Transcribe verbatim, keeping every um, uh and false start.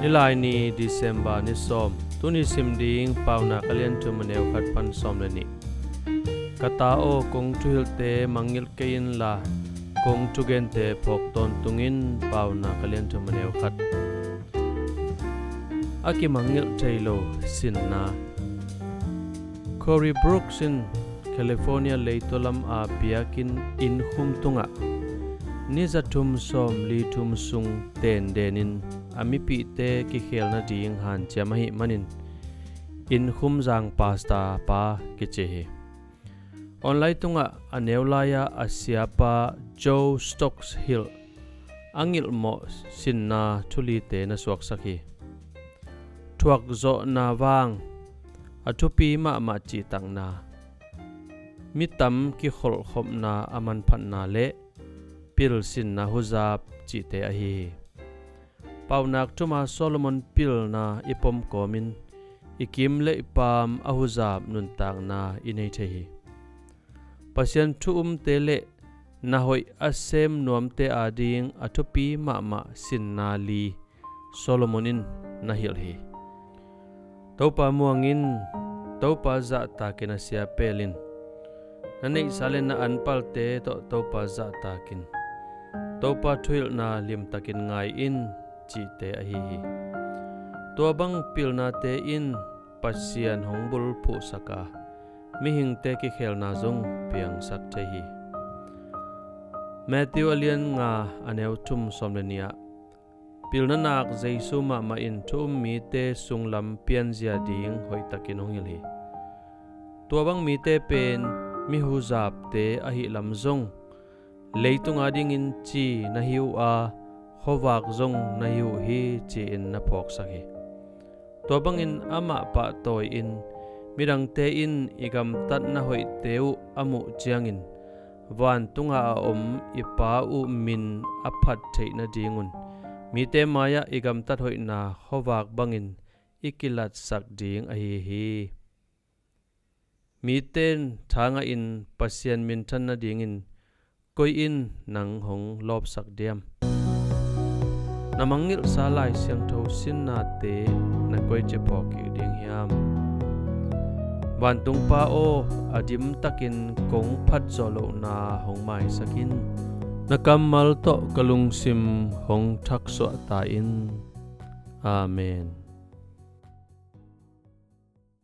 Nilaini December ni sawm. Tuni sim ding Paunak a lian thum a neu khat pan sawm le nih. Ka ta aw, kong thuhilhte mangngilh kei inla, kong thugente phawk tawntung in. Paunak a lian thum a neu khat. A kimangngilh thei lo sinna. Corey Brooks in California leitaw lam a biakinn innkhum tungah ni za thum sawm li thum sung tendenin a mipihte kikhel nading hanciam ahih manin innkhum zang pastor pa kici hi. Online tungah a neu lai-a a siapa Joe Stokes hilh a ngilhmawh sinna thu lite na suaksak hi. Thuakzawhna vang, a thupi mahmah cihtakna, mi tam kikholhkhopna a manphatna le pilsinna huzap cihte ahi hi. Paunak thuma Solomon pilna i pomkawmin i kim le i paam a huzap nuntakna i nei thei hi. Pasian thu umte le na hoih a sem nuamte ading a thupi mahmah sinna li Solomon in na hilh hi. Topa muangin, Topa zahtakin a sia pelin, na neihsa le na anpalte tawh Topa zahtakin, Topa thuhilhna limtakin ngai in, cihte ahi hi. Tua bang pilnate in Pasian hong bulphuhsak a, mihingte kikhelna zong piangsak thei hi. Matthew a lian nga a neu thum sawm le nih ah, pilna nak Jesu mahmah in thu um mite sunglam pianzia ding hoihtakin hong hilh hi. Tua bang mite pen mi huzapte ahih lam zong, leitung adingin ci na hi uh a, khuavak zong na hi uh hi, ci-in na phawksak hi. Tua bangin amah pahtawi-in midangte in i gamtatna hoihte uh a muh ciangin, vantunga a om i Pa uh min a phat theih nadingun mite mai-ah i gamtat hoihna khuavak bangin i kilatsak ding ahi hi. Mite in thangahin Pasian minthan nadingin koi in nang hong lawpsak diam? Na mangngilhsa Lai Siangtho sinnate na koici phawk kik ding hiam? Vantungpa aw, a dimtakin kong phatzawh lohna hong maisak in. Na kammal tawh ka lungsim hong thaksuah ta in. Amen.